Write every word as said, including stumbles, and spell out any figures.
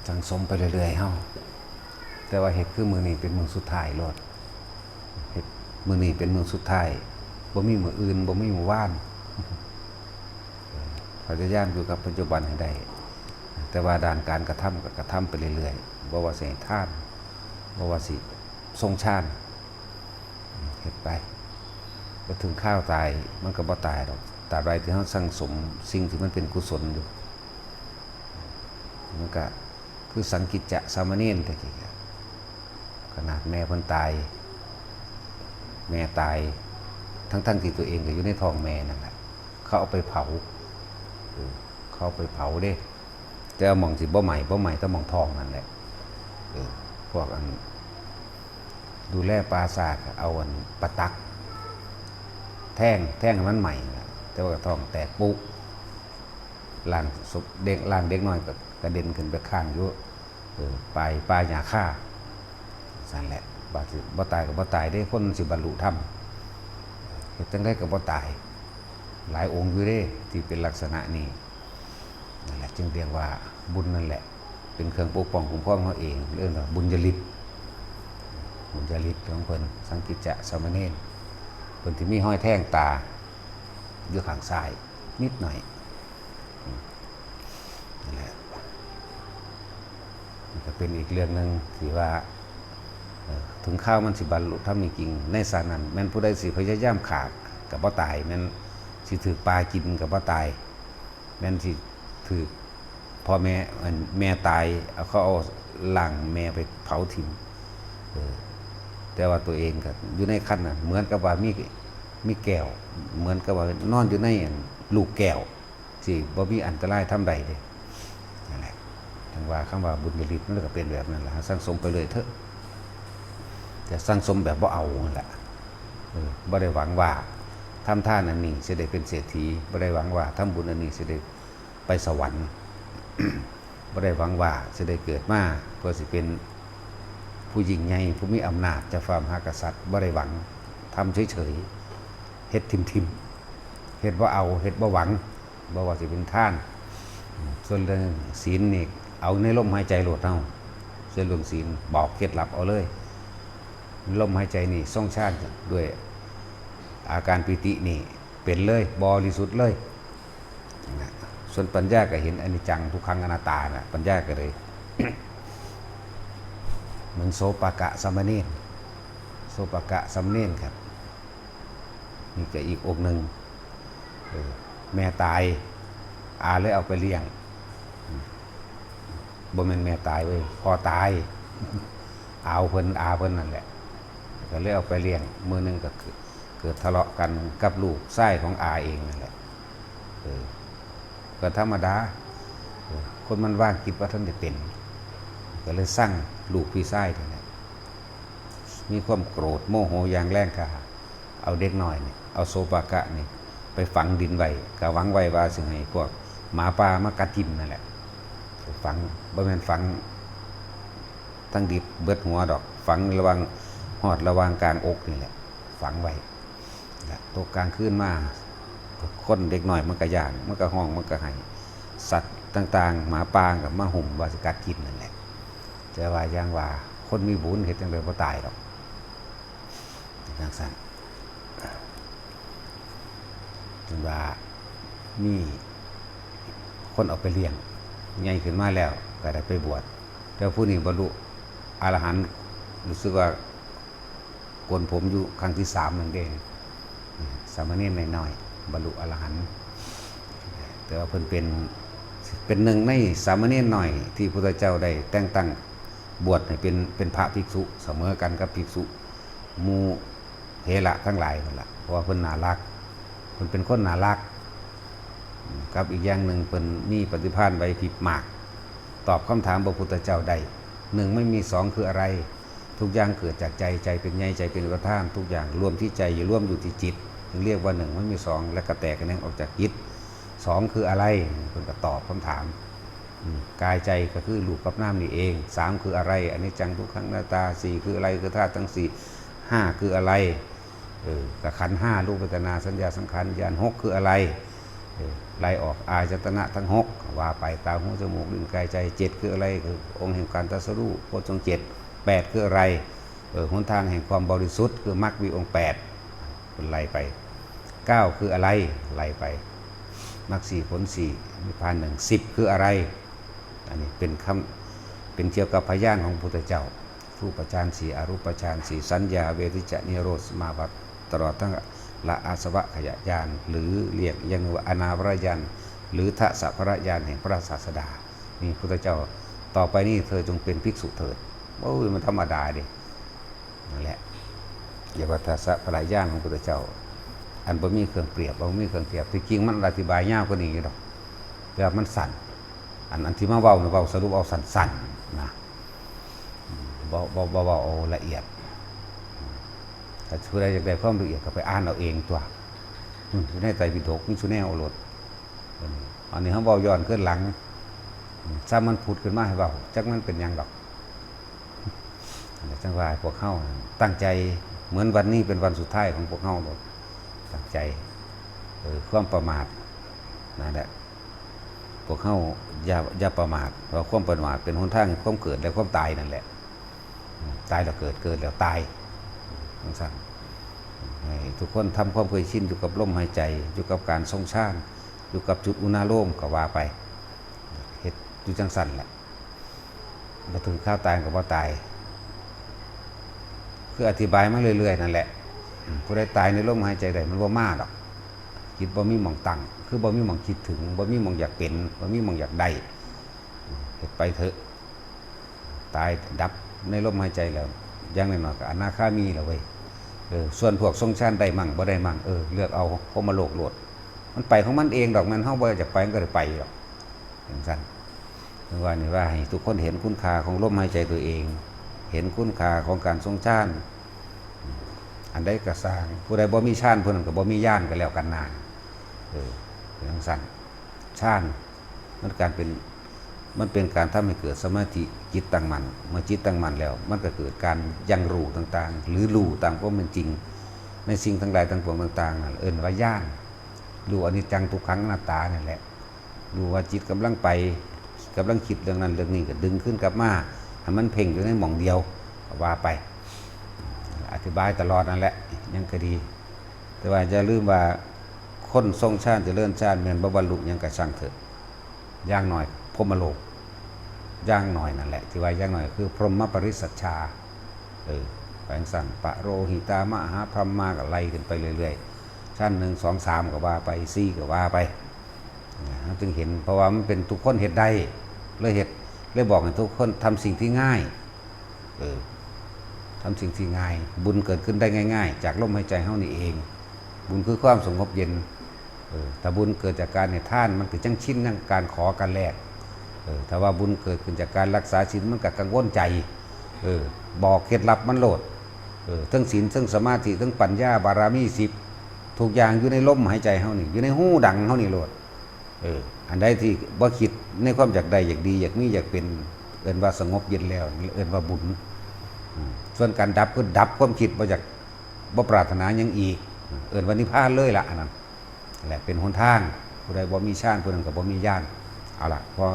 สั่งสมไปเรื่อยๆเฮา แต่ว่าเฮ็ดคือมื้อนี้เป็นมื้อสุดท้ายโลด เฮ็ดมื้อนี้เป็นมื้อสุดท้าย บ่มีมื้ออื่น บ่มีมื้อวาน พยายามอยู่กับปัจจุบันให้ได้ แต่ว่าด้านการกระทำก็กระทำไปเรื่อยๆ บ่ว่าสิให้ทาน บ่ว่าสิทรงฌาน เฮ็ดไป บ่ถึงคราวตาย มันก็บ่ตายดอก ตราบใดที่เฮาสั่งสมสิ่งที่มันเป็นกุศลอยู่ มันก็คือสังกิจจะสามเณรแต่กี้อะ ขนาดแม่เพิ่นตาย แม่ตาย ทั้งๆที่ตัวเองก็อยู่ในท้องแม่นั่นแหละ เขาเอาไปเผา เออ เขาเอาไปเผาเด้ แต่หม่องสิบ่ไหม้ บ่ไหม้แต่หม่องท้องนั่นแหละ เออ พวกอัน ดูแลป่าช้าก็เอาอันปะตัก แทง แทงให้มันไหม้นั่นแหละ แต่ว่าท้องแตกปุ๊ ร่างศพเด็ก ร่างเด็กน้อยก็กระเด็นขึ้นไปค้างอยู่ เออ ปลาย ปลายหญ้าคา ซั่นแหละ บาดสิบ่ตายก็บ่ตายเด้ คนสิบรรลุธรรม เฮ็ดจั่งใดก็บ่ตาย หลายองค์อยู่เด้ ที่เป็นลักษณะนี้ นั่นแหละ จึงเรียกว่าบุญนั่นแหละ เป็นเครื่องปกป้องคุ้มครองเฮาเอง เอิ้นว่าบุญญาฤทธิ์ บุญญาฤทธิ์ของเพิ่น สังกิจจะสามเณร เพิ่นสิมีฮอยแทงตา อยู่ข้างซ้าย นิดหน่อย อืม นั่นแหละ มันก็เป็นอีกเรื่องหนึ่งที่ว่า เอ่อ ถึงคราวมันสิบรรลุธรรมจริงๆ ในชาตินั้น แม่นผู้ใดสิพยายามฆ่าก็บ่ตาย แม่นสิถืกปลากินก็บ่ตาย แม่นสิถืกพ่อแม่ อัน แม่ตาย เอา เขาเอาร่างแม่ไปเผาถิ่ม เออ แต่ว่าตัวเองก็อยู่ในครรภ์น่ะ เหมือนกับว่ามี มีแก้ว เหมือนกับว่านอนอยู่ในอันลูกแก้ว สิบ่มีอันตรายทำใดเด้ นั่นแหละ จั่งว่าคำว่าบุญญาฤทธิ์มันก็เป็นแบบนั้นล่ะ สั่งสมไปเรื่อยเถอะ แต่สั่งสมแบบบ่เอานั่นแหละ เออ บ่ได้หวังว่าทำทานอันนี้สิได้เป็นเศรษฐี บ่ได้หวังว่าทำบุญอันนี้สิได้ไปสวรรค์ บ่ได้หวังว่าสิได้เกิดมาเพื่อสิเป็นผู้ยิ่งใหญ่ ผู้มีอำนาจ เจ้าฟ้ามหากษัตริย์ บ่ได้หวัง ทำเฉยๆ เฮ็ดถิ่มๆ เฮ็ดบ่เอา เฮ็ดบ่หวัง บ่ว่าสิเป็นทาน ส่วนเรื่องศีลนี่ เอาในลมหายใจโลดเฮา ส่วนเรื่องศีลบอกเคล็ดลับเอาเลย ลมหายใจนี่ทรงฌานด้วยอาการปีตินี่เป็นเลย บริสุทธิ์เลยนะ ส่วนปัญญาก็เห็นอนิจจังทุกขังอนัตตาน่ะ ปัญญาก็เลย เหมือนโสปกะสามเณร โสปกะสามเณรครับ นี่ก็อีกองค์หนึ่ง เออ แม่ตาย อาเลยเอาไปเลี้ยง บ่แม่นแม่ตายเว้ย พ่อตาย อาวเพิ่น อาเพิ่นนั่นแหละ ก็เลยเอาไปเลี้ยง มื้อหนึ่งก็เกิด เกิดทะเลาะกันกับลูกชายของอาเองนั่นแหละ เออ ก็ธรรมดา เออ คนมันวางจิตบ่ทันได้เป็น ก็เลยซังลูกพี่ชายนั่นแหละ มีความโกรธโมโหอย่างแรงกล้า เอาเด็กน้อยนี่ เอาโสปกะนี่ ไปฝังดินไว้ ก็หวังไว้ว่าสิให้พวกหมาป่ามากัดกินนั่นแหละ ฝัง บ่แม่นฝังทั้งดิบเบิดหัวดอก ฝังระหว่าง ฮอดระหว่างกลางอกนี่แหละ ฝังไว้ และตกกลางคืนมา คนเด็กน้อยมันก็ย้าน มันก็ฮ้อง มันก็ไห้ สัตว์ต่างๆ หมาป่าก็มาหุ้มว่าสิกัดกินนั่นแหละ แต่ว่าอย่างว่า คนมีบุญเฮ็ดจั่งใดบ่ตายดอก จั่งซั้น เพิ่นว่ามีคนเอาไปเลี้ยง ใหญ่ขึ้นมาแล้วก็ได้ไปบวช แต่ผู้นี้บรรลุอรหันต์ รู้สึกว่าโกนผมอยู่ครั้งที่สามนั่นเด้ สามเณรน้อยๆ บรรลุอรหันต์ แต่ว่าเพิ่นเป็น เป็นหนึ่งในสามเณรน้อยที่พุทธเจ้าได้แต่งตั้งบวชให้เป็น เป็นพระภิกษุ เสมอกันกับภิกษุหมู่เถระทั้งหลายนั่นล่ะ เพราะว่าเพิ่นน่ารัก เพิ่นเป็นคนน่ารัก กับอีกอย่างหนึ่งเพิ่นมีปฏิภาณไหวพริบมาก ตอบคำถามพระพุทธเจ้าได้ หนึ่งไม่มี สองคืออะไร ทุกอย่างเกิดจากใจ ใจเป็นใหญ่ ใจเป็นอุปาทาน ทุกอย่างรวมที่ใจ อย่ารวมอยู่ที่จิต จึงเรียกว่าหนึ่งไม่มีสอง และกระแตกแขนงออกจากจิต สองคืออะไร เพิ่นก็ตอบคำถาม อืม กายใจก็คือรูปกับนามนี่เอง สามคืออะไร อนิจจังทุกขังอนัตตา สี่คืออะไร คือธาตุทั้งสี่ ห้าคืออะไร เออ ก็ขันธ์ห้า รูปเวทนาสัญญาสังขารวิญญาณ หกคืออะไร ไล่ออกอายตนะทั้งหก ว่าไป ตา หู จมูก ลิ้น กาย ใจ เจ็ด คืออะไร คือองค์แห่งการตรัสรู้ โพชฌงค์เจ็ด แปด คืออะไร เออ หนทางแห่งความบริสุทธิ์ คือมรรคมีองค์แปด เป็นไล่ไป เก้า คืออะไร ไล่ไป มรรคสี่ ผลสี่ นิพพานหนึ่ง สิบ คืออะไร อันนี้เป็นคำเป็นเกี่ยวกับพยานของพระพุทธเจ้า รูปฌานสี่ อรูปฌานสี่ สัญญา เวทยิจฉา นิโรธ สมาบัติ ตลอดทั้งละอาสวะขยะญาณ หรือเรียกอย่างหนึ่งว่าอนาวรญาณ หรือทศพลญาณแห่งพระศาสดา นี่พุทธเจ้า ต่อไปนี้เธอจงเป็นภิกษุเถิด โอ้ย มันธรรมดาเด้ นั่นแหละ เรียกว่าทศพลญาณของพุทธเจ้า อันบ่มีเครื่องเปรียบ บ่มีเครื่องเทียบ ที่จริงมันอธิบายยาวกว่านี้อยู่ดอก แต่ว่ามันสั้น อัน อันที่มาเว้าเนี่ย เว้าสรุปเอาสั้นๆ นะ บ่ บ่ บ่เว้าเอาละเอียด ถ้าผู้ใดอยากได้ความละเอียดก็ไปอ่านเอาเองตัว อืม อยู่ในไตรปิฎกมีสุแนวโลด อันนี้เฮาเว้าย้อนคืนหลัง อืม ซ้ำมันผุดขึ้นมาให้เว้า จักมันเป็นหยังดอก อันนี้จังว่าพวกเฮาตั้งใจ เหมือนวันนี้เป็นวันสุดท้ายของพวกเฮาโลด ตั้งใจ เออ ความประมาท นั่นแหละ พวกเฮาอย่า อย่าประมาท เพราะความประมาทเป็นหนทางแห่งความเกิดและความตายนั่นแหละ อืม ตายแล้วเกิด เกิดแล้วตาย จังซั่น ให้ทุกคนทำความเคยชินอยู่กับลมหายใจ อยู่กับการทรงฌาน อยู่กับจุดอุณาโลมก็ว่าไป เฮ็ดอยู่จังซั่นแหละ บ่ถึงคราวตายก็บ่ตาย คืออธิบายมาเรื่อยๆ นั่นแหละ อืม ผู้ใดตายในลมหายใจใดมันบ่มาดอก จิตบ่มีหม่องตั้ง คือบ่มีหม่องคิดถึง บ่มีหม่องอยากเป็น บ่มีหม่องอยากได้ อืม เฮ็ดไปเถอะ ตายดับในลมหายใจแล้ว อย่างน้อยๆ ก็อนาคามีแล้วเว้ย เออ ส่วนพวกทรงฌานได้มั่งบ่ได้มั่ง เออ เลือกเอาพรหมโลกโลด มันไปของมันเองดอก แม่นเฮาบ่อยากไปมันก็ได้ไปดอก จังซั่น จังว่านี่ว่าให้ทุกคนเห็นคุณค่าของลมหายใจตัวเอง เห็นคุณค่าของการทรงฌาน อันใดก็ซ่าง ผู้ใดบ่มีฌาน ผู้นั้นก็บ่มีญาณก็แล้วกันนา เออ เป็นจังซั่น ฌาน มันการเป็น มันเป็นการทำให้เกิดสมาธิ จิตตั้งมั่น เมื่อจิตตั้งมั่นแล้ว มันก็เกิดการยังรู้ต่างๆ หรือรู้ตามความเป็นจริง ในสิ่งทั้งหลายทั้งปวงต่างๆ นั่นเอิ้นว่าญาณ รู้อนิจจังทุกขังอนัตตานั่นแหละ รู้ว่าจิตกำลังไป กำลังคิดเรื่องนั้นเรื่องนี้ ก็ดึงคืนกลับมา ให้มันเพ่งอยู่ในหม่องเดียว ก็ว่าไป อธิบายตลอดนั่นแหละ ยังก็ดี แต่ว่าอย่าลืมว่า คนทรงฌานเจริญฌาน แม่นบ่บรรลุหยังก็ช่างเถอะ อย่างน้อยพรหมโลก อย่างน้อยนั่นแหละ ที่ว่าอย่างน้อยคือพรหมปริสัชฌา เออ ไปจังซั่น ปโรหิตา มหาพรหมา ก็ไล่ขึ้นไปเรื่อยๆ ชั้นหนึ่ง สอง สาม ก็ว่าไป สี่ ก็ว่าไป นะ เราจึงเห็น เพราะว่ามันเป็นทุกคนเฮ็ดได้ เลยเฮ็ด เลยบอกให้ทุกคนทำสิ่งที่ง่าย เออ ทำสิ่งที่ง่าย บุญเกิดขึ้นได้ง่ายๆ จากลมหายใจเฮานี่เอง บุญคือความสงบเย็น เออ ถ้าบุญเกิดจากการให้ทาน มันก็จั่งชิน จั่งการขอการแลก เออ ถ้าว่าบุญเกิดขึ้นจากการรักษาศีล มันก็กังวลใจ เออ บอกเคล็ดลับมันโลด เออ ทั้งศีล ทั้งสมาธิ ทั้งปัญญา บารมีสิบ ทุกอย่างอยู่ในลมหายใจเฮานี่ อยู่ในฮูดังเฮานี่โลด เออ อันใดที่บ่คิดในความอยากได้ อยากดี อยากมี อยากเป็น เอิ้นว่าสงบเย็นแล้ว เอิ้นว่าบุญ อืม ส่วนการดับคือดับความคิด บ่อยาก บ่ปรารถนาหยังอีก เอิ้นว่านิพพานเลยล่ะ อันนั้นแหละเป็นหนทาง ผู้ใดบ่มีฌาน ผู้นั้นก็บ่มีญาณ เอาล่ะ พอ